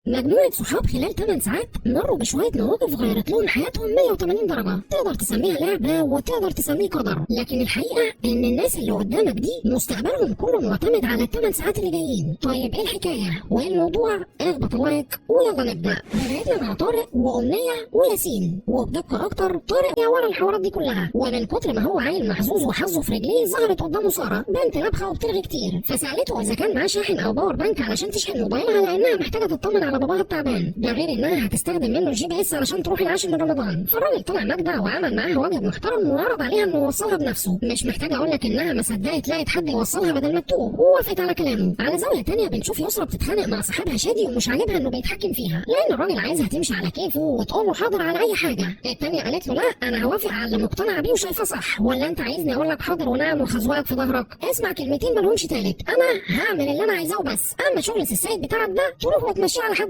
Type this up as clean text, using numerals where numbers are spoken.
مجموعة صحاب خلال 8 ساعات مروا بشوية مواقف غيرت لهم حياتهم 180 درجة. تقدر تسميها لعبة وتقدر تسميه قدر، لكن الحقيقة إن الناس اللي قدامك دي مستقبلهم كله معتمد على 8 ساعات اللي جايين. طيب إيه الحكاية؟ وإيه الموضوع؟ اخبط like ويلا نبدأ. بدايتنا مع طارق وأمنية وياسين، وبدقة أكتر طارق يا ورا الحوارات دي كلها، ومن كتر ما هو عيل محظوظ وحظه في رجليه ظهرت قدامه سارة بنت نابخة وبترغي كتير، فسألته إذا كان معاه شاحن أو power bank علشان تشحن موبايلها لأنها محتاجة تطمن على باباها التعبان، ده غير انها هتستخدم منه ال GPS علشان تروح العاشر من رمضان. فالراجل طلع مجدع وعمل معاها واجب محترم وعرض عليها انه يوصلها بنفسه، مش محتاج اقول لك انها ما صدقت لقت حد يوصلها بدل ما تتوه، ووافقت على كلامه. على زاوية ثانية بنشوف يسرا بتتخانق مع صاحبها شادي ومش عاجبها انه بيتحكم فيها، لان الراجل عايزها تمشي على كيفه وتقول له حاضر على اي حاجة. الثانية قالت له لا انا هوافق على اللي مقتنعة بيه وشايفاه صح، ولا انت عايزني اقول لك حاضر ونعم وخزوقك في ظهرك؟ اسمع كلمتين مالهمش ثالث، انا هعمل اللي انا عايزاه وبس، اما شغل السيد بتاعك ده تروح وتمشيه على حد